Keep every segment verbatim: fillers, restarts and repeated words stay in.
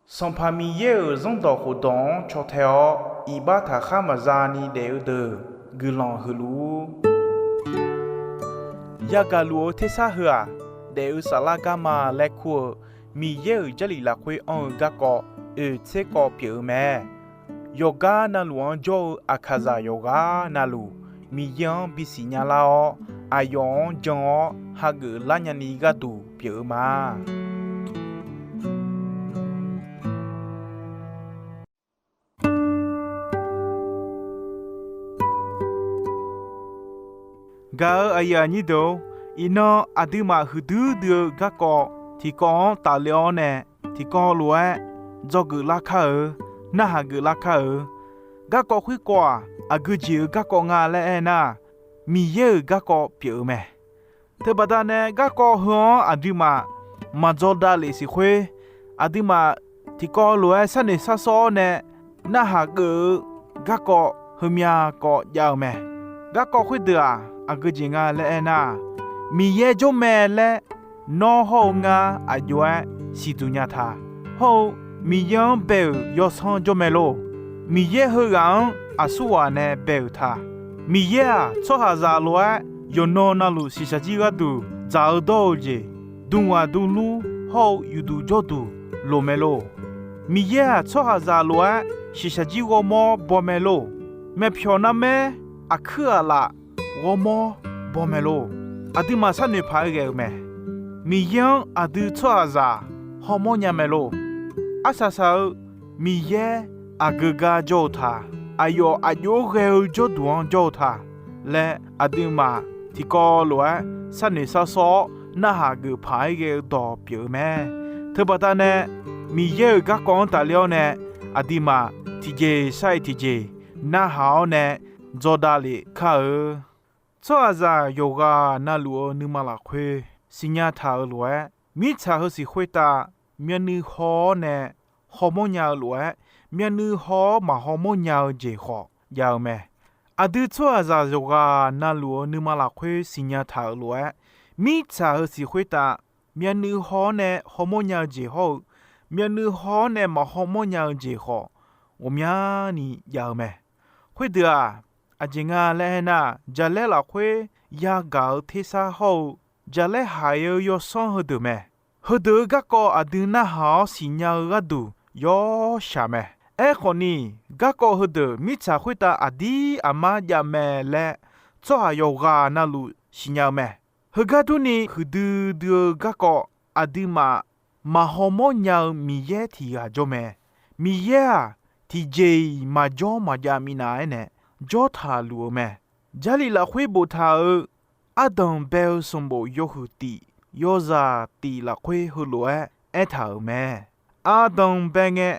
Sanqpaq Miqyaer-euq Zanrdawq khofdawq-anr caw tae-awr iqbax taqkhar maqza ni daef-eu deuq guiqlanq huiq luf-ur. Yagaq luf-eu tersar heu-aq, daef-eu saflar garma laer kur-eu Miqyaer-euq Jarlif lafkhoer anr-eu garkawv oeq tser kawv pyeuf-eu mae. Yawqgar navluf-anr jawr-eu aqkaqzaq yawqghaq navluf, Miqyaer-anr bisiq nya lar-awr, aqyawf-anr jan-awr hageuf lar nyani gharduq pyeuf-eu ma. Gaq-eu aqyuif aqnyir deuq-or, iqnan aqduimaf huiqdui dui-eu garkawv tiqkawv-anr tafle-awr nae, tiqkawv lof-aer dzawgeuf lar kar-eu, narhaq geuf lar kar-eu. Garkawv khoerkawv-aq, aqgeu jeq-eu garkawv nga laer aernar, Miqyaer-euq garkawv pyeuf-eu mae. Teubaqda nae garkawv heu-anr aqduimaf maqdzawdav lef siq khoer, aqduimaf tiqkawv lof-aer sharnoeq sharsawr-awr nae narhaq geuf-eu garkawv heumya kawv jav-eu mae. Garkawv khoerdeuq-aq, aqgeu jeq nga laer aernar, Miqyaer jawr mae laer nawr hawr-eu ngar aqjox-aer siqduq nya ta. Hawr-eu Miqyaer-anr bae-euq yawsanr jawr mae lor. Miqyaer heughaq-anr aqsurghaq nae bae-euq ta. Miqyaer-aq, tsawrhaqzaq lof-aer yawqnan navluf shiqshaq jir gharduq dzaq-eu dawr-eu jeq, dmq ghaq dmq lur hawr-eu uqduq jawrduq loq mae lor. Miqyaer-aq, tsawrhaqzaq lof-aer shiqshaq jir ghawrmawr baw mae lor. Myavpyawq narmaer aqkuir aqlaf ghawrmawr baw mae lor. Aqduimaf sharnoeq paq-aer ghae-eu mae. Miqyaer-anr aqdui tsawrhaqzaq hawmawr nya mae lor. Arsaq saq-eu Miqyaer aqgeu gar jawr-eu ta. Aqyawf aqjox-aer ghae-eu jawrduq-anr jawr-eu ta laer, aqduimaf tiqkawv lof-aer sharnoeq sharsawr-awr narhaq geuf paq-aer ghae-eu dawq pyeuf-eu mae. Teubaqda nae Miqyaer-euq garkawv-anr tafler-awr nae, aqduimaf tiqjeq sar-iq tiqjeq narhaq-awr nae dzawdav lef kar-eu. Tsawrhaqzaq yawqghaq navluf-eu nuima lafkhoer siqnya taq-euq lof-aer, mirtsaq heusiq khoertav myavnuiv haw-awr nae hawmawr nya-eu lof-aer, myavnuiv haw-awr maq hawmawr nya-eu jeq khawf jav-eu mae. Aqdui tsawrhaqzaq yawqghaq navluf-eu nuima lafkhoer siqnya taq-euq lof-aer, mirtsaq heusiq khoertav myavnuiv haw-awr nae hawmawr nya-eu jeq hawr-eu, myavnuiv haw-awr nae maq hawmawr nya-eu jeq khawf ghawqmyani jav-eu mae. Khoerdeuq-aq, aqjeq nga laer aernar, jaqlaer lafkhoer yagaq-eu tersar hawr-eu jaqlaer haiq-eu yawsanr heudeuq mae. Heudeuq-eu garkawv aqdui narhaq-awr siqnya-eu gharduq yawshaq mae. Aerkhawf ni, garkawv heudeuq mirtsaq khoertav aqdir aqmar jav mae laer tsawrhaq yawqghaq navluf siqnya-eu mae. Heugar durni huiqdui dui-eu garkawv aqduimaf maq hawmawr nya-eu Miqyaer tiq ghaq jawr mae. Miqyaer-aq, tiqjeq-iq maqjawr maqjav minav-aer nae jawr taq luf-eu mae. Jarlif lafkhoer boftaq-euq ardanq bae-eu sanqbof yawhuiq tif yawzaq tif lafkhoer heulof-aer aertaq-euq mae. Ardanq bae ngae,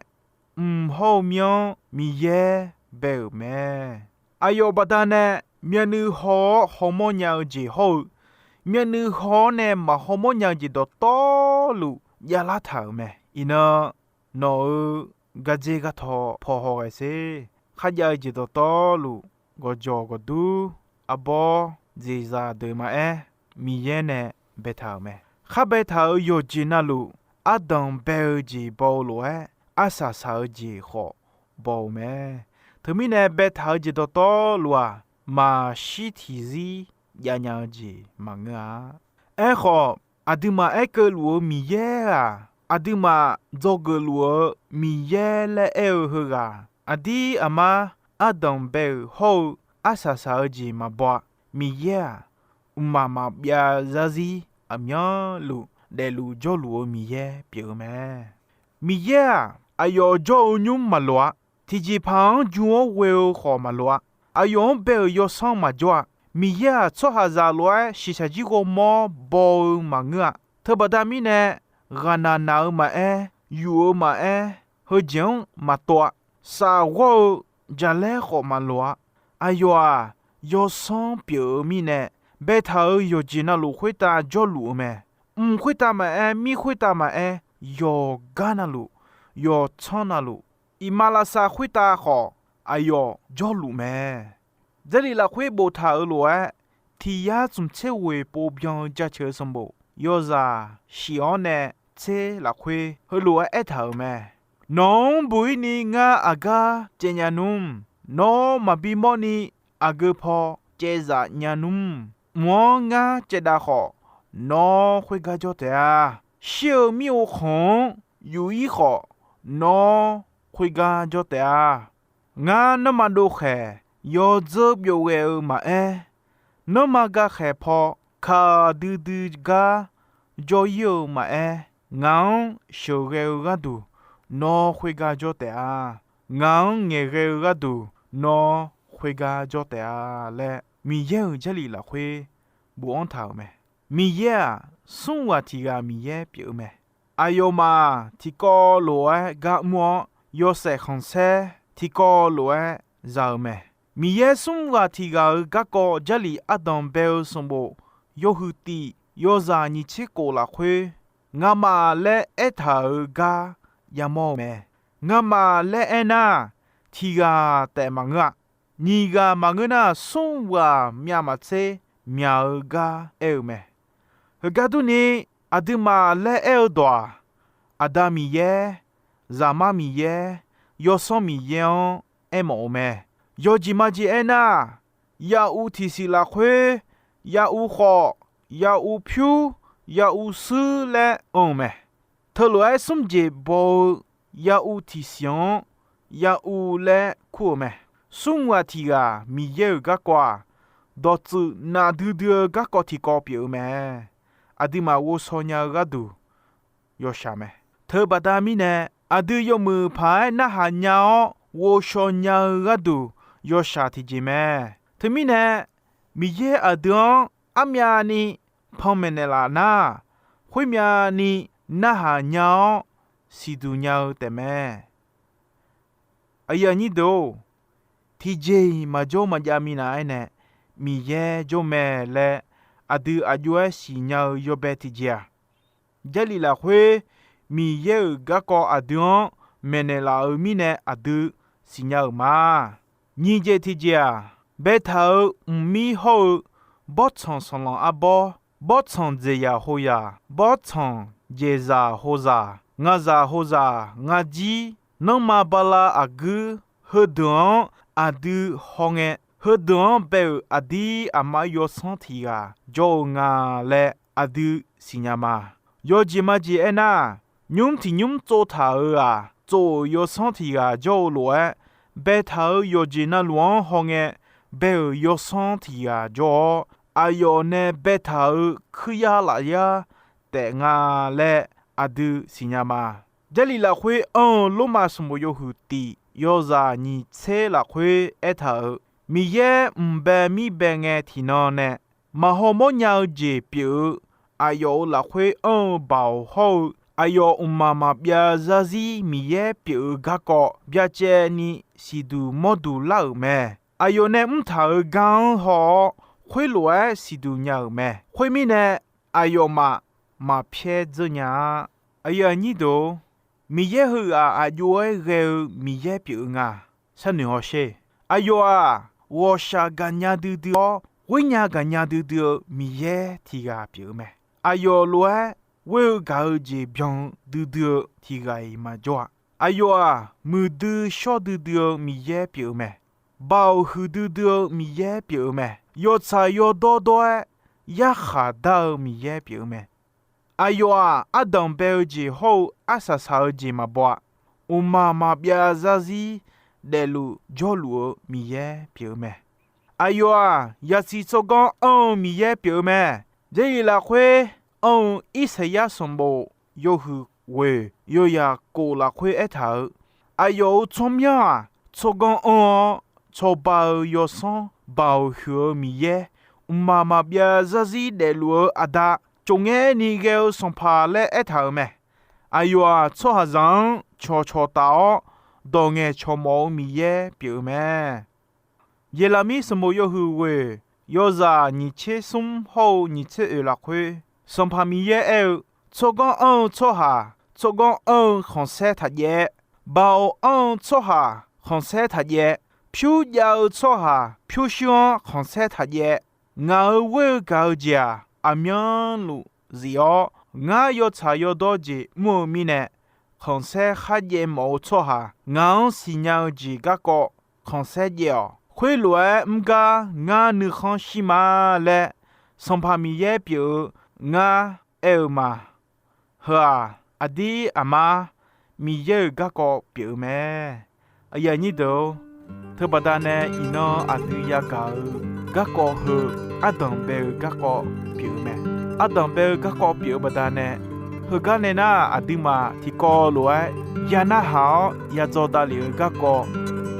mq hawr-eu mir-anr Miqyaer bae-euq mae. Aqyawf baqdanae myavnuiv haw-awr hawmawr nya-eu jeq hawr-eu, myavnuiv haw-awr nae maq hawmawr nya-eu jeq dawqtawvluf javlar taq-euq mae. Iqnan, nawq-euq gardzer gartaw paw haw ghae sher. Kharjav-eu jeq dawqtawvluf, gawqjawq gawqdur, arbawr, dzeqzaq deuq maqaer, Miqyaer nae baetaq-euq mae. Khar baetaq-euq yawqjeq navluf, ardanq bae-eu jeq baw-eu lof-aer, arsaq saq-eu jeq khawf baw-eu mae. Teumirnae baetaq-eu jeq dawqtawvluf-aq, maqshir tiqzir javnya-eu jeq maqngeur-a. Aerkhawf, aqduimaf aerkeuv luf-eu Miqyaer-aq, aqduimaf dzawgeuf luf-eu Miqyaer laer aer-eu heughaq, aqdir aqmar ardanq bae-euq hawr-eu arsaq saq-eu jeq maqbaw-a. Miqyaer-aq, mqmaq maqbyav zarzir aqmyanluf daefluf jawrluf-eu Miqyaer pyeuf-eu mae. Miqyaer-aq, aqyawf jawr-eu nymr maqloq-a. Tiqjeqpaq-anr jm-awr ghoe-eu khawf maqloq-a. Aqyawf-anr bae-euq yawsanr maqjawr-a. Miqyaer-aq, tsawrhaqzaq lof-aer shiqshaq jir ghawrmawr baw-eu maqngeur-a. Teubaqda mirnae, ghaqnaq naq-eu maqaer, yuf-eu maqaer, heujeq-anr maqtov-a. Saf ghawr-eu jaqlaer khawf maqloq-a. Aqyawf-aq, yawsanr pyeuf-eu mirnae, baetaq-euq yawqjeq navluf khoertav jawrluf-eu mae. Mq khoertav maqaer, mir khoertav maqaer, yawqgar navluf, yawqtsanr navluf, iqmalavshav khoertav khawf aqyawf jawrluf mae. Jarlif lafkhoer boftaq-euq lof-aer, tiq yar tsmq tser ghoeq pov byan-eu jaceuq-eu sanqbof yawzaq shif-awr nae tser lafkhoer heulof-aer aertaq-euq mae. Nawq-anr buq-ir ni ngar aqgar caev nya nmr. Nawr maqbi mawrni aqgeu paw caevzaf nya nmr. Mq-anr ngar caevdav khawf, nawr khoergar jawr taef-a. Shir-eu mir-eu khanq-anr yuf-ir khawf, nawr khoergar jawr taef-a. Ngar nanrma dovkhaeq yawdzeur byov ghae-eu maqaer, nanrma gakhaeq paw kaq duidui gar jawr-ir-eu maqaer, ngaq-anr sheuqghae-eu gharduq nawr khoergar jawr taef-a. Ngaq-anr ngaeqghae-eu gharduq nawr khoergar jawr taef-a laer, Miqyaer-euq Jarlif lafkhoer bofanr taq-euq mae. Miqyaer-aq, smr ghaq tiq ghaq Miqyaer pyeuf-eu mae. Aqyawfmaf tiqkawv lof-aer gar mr-awr, yawshaef khanqsaer tiqkawv lof-aer za-eu mae. Miqyaer smr ghaq tiq ghaq-euq garkawv Jarlif ardanq bae-eu sanqbof yawhuiq tif yawzaq nyiq tser kof lafkhoer, ngamaf laer aertaq-euq gar yamawr-eu mae. Ngamaf laer aernar, tiq ghaq taef maqngeur-a. Nyiq ghaq maqngeur nar, smr ghaq myavmaqtser myaq-eu gar aer-eu mae. Heugar durni, aqduimaf laer aer-eu dawq-aq, Aqda Miqyaer, Zaqmar Miqyaer, Yawsanr Miqyaer-anr aermawf-eu mae. Yawjeq majeq aernar, yahuv tiqsiq lafkhoer, yahuv khawf, yahuv pyur, yahuv shuir laer anr-eu mae. Teulof-aer smr jeq baw-eu yahuv tiqsiq-anr yahuv laer kur-eu mae. Smr ghaq tiq ghaq Miqyaer-euq garkawv-aq, dawqtsuif naf duidui-eu garkawv tiqkawv pyeuf-eu mae. Aqduimaf ghovshaw nya-eu gharduq yawshaq mae. Teubaqda mirnae, aqdui yawmuiq paq-aer narhaq nya-awr ghovshaw nya-eu gharduq yawshaq tiqjeq mae. Teumirnae, Miqyaer aqdui-anr armyavni panmaeq naeqlaf nar, khoermyavni narhaq nya-awr siqduq nya-eu taefmae. Aqyuif aqnyir deuq-or, tiqjeq-iq maqjawr maqjav minav-aer nae Miqyaer jawr mae laer aqdui aqjox-aer siqnya-eu yawbae tiqjeq-aq, Jarlif lafkhoer Miqyaer-euq garkawv aqdui-anr maeqnaeq laf-euq mirnae aqdui siqnya-euq ma. Nyiq jeq tiqjeq-aq, baetaq-euq mqmir hawr-eu bawrtsanq sanqlanq arbawr, bawrtsanq dzaeqzaq hozaq, bawrtsanq dzaeqzaq hozaq, ngaqzaq hozaq ngar jir, nanrma bala aqguir, heudeuq-anr aqdui hawngae, heudeuq-anr bae-euq aqdir aqma yawsanr tiq ghaq jawr-eu nga laer aqdui siqnya ma. Yawjeq majeq aernar, nymr tiq nymr tsovtaq-euq-aq, tsov-euq yawsanr tiq ghaq jawr-eu lof-aer, baetaq-euq yawqjeq navluf-anr hawngae, bae-euq yawsanr tiq ghaq jawr-awr, aqyawf nae baetaq-euq kuiryar lafyar taef nga laer aqdui siqnya ma. Jarlif lafkhoer anr-eu Lormav sanqbof yawhuiq tif yawzaq nyiq tser lafkhoer aertaq-euq, Miqyaer mqbae mirbae ngae tiqnan nae maqhaw mawrnya-eu jeq pyeuf-eu, aqyawf-euq lafkhoer anr-eu baoq hawr-eu, aqyawf mqmaq maqbyav zarzir Miqyaer pyeuf-eu garkawv byacaevni siqduq mawrduq lar-euq mae. Aqyawf nae mrtaq-euq gar-anr haw-awr, khoerlof-aer siqduq nya-euq mae. Khoermirnae, aqyawfmaf maqpyaer dzeur nya-a. Aqyuif aqnyir deuq-or, Miqyaer heughaq aqjox-aer ghae-eu Miqyaer pyeuf-eu nga. Sharnoeq hawsher. Aqyawf-aq, ghawqshaq gaqnya duidui-awr, ghoernya gaqnya duidui-eu Miqyaer tiq ghaq pyeuf-eu mae. Aqyawf lof-aer ghoer-eu gaq-eu jeq byan-eu duidui-eu tiq ghaq-iq maqjawr-a. Aqyawf-aq, muiqdui shawr duidui-eu Miqyaer pyeuf-eu mae. Baoq huiqdui dui-eu Miqyaer pyeuf-eu mae. Yawtsaq yawdawr dawr-aer yarkhaq dar-eu Miqyaer pyeuf-eu mae. Aqyawf-aq, ardanq bae-eu jeq hawr-eu arsaq saq-eu jeq maqbaw-a. Mqmaq maqbyav zarzir daefluf jawrluf-eu Miqyaer pyeuf-eu mae. Aqyawf-aq, yasiq tsawrganr anr-eu Miqyaer pyeuf-eu mae. Jarlif lafkhoer anr-eu Irsaqyar sanqbof yawhuiq ghoeq yawzaq kof lafkhoer aertaq-euq, aqyawf-euq tsawrmyanr-aq, tsawrganr anr-awr, cawba-eu yawsanr, baoq huiq-eu Miqyaer, mqmaq maqbyav zarzir daefluf-eu Aqda, cofngaer ni ghae-eu Sanqpaq laer aertaq-euq mae. Aqyawf-aq, tsawrhaqzaq-anr cawqcawq taf-awr, dawq ngaeqcawq mawf-eu Miqyaer pyeuf-eu mae. Yeqlaqmir sanqbof yawhuiq ghoeq yawzaq nyiq tser smr hawr-eu nyiq tser oeq lafkhoer, Sanqpaq Miqyaer aer-eu, tsawrganr anr-eu tsawrhaq tsawrganr anr-eu khanqsaer taq jaev-aer, baoq anr-eu tsawrhaq khanqsaer taq jaev-aer, pyur jav-eu tsawrhaq pyurshuir-anr khanqsaer taq jaev-aer, ngaq-euq ghoer-eu gaq-eu jeq-aq, aqmyanluf zif-awr, ngar yawtsaq yawdawr jeq mr-eu mirnae, khanqsaer kharjaev mawf-eu tsawrhaq ngaq-anr siqnya-eu jeq garkawv khanqsaer jaev-awq. Khoerlof-aer mr gar ngar nuikhanr shir ma laer Sanqpaq Miqyaer pyeuf-eu ngar aer-eu ma. Heu-aq, aqdir aqmar Miqyaer-euq garkawv pyeuf-eu mae. Aqyuif aqnyir deuq-or, teubaqda nae iqnan aqdui yagaq-eu garkawv heu ardanq bae-eu garkawv pyeuf-eu mae. Ardanq bae-eu garkawv pyeuf-eu baqdanae, heugar nae nar aqduimaf tiqkawv lof-aer ya narhaq-awr ya dzaw davlef-eu garkawv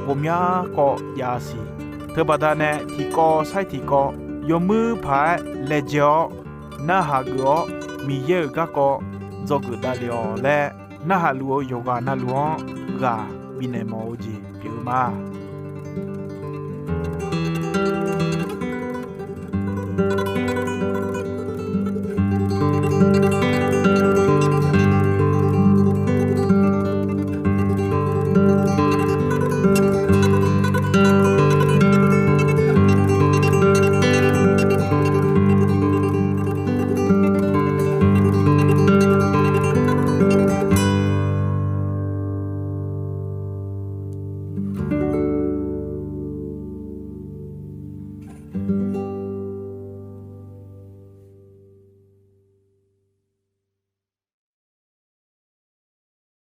ghawqmya kawv jav-a siq. Teubaqda nae tiqkawv sair tiqkawv yawmuir paq-aer laejae-awr narhaq geuf-awr Miqyaer-euq garkawv dzawgeuf davlef-awq laer narhaq luf-eu yawqghaq navluf-anr ghaq bifnaeq mawf-eu jeq pyeuf-eu ma.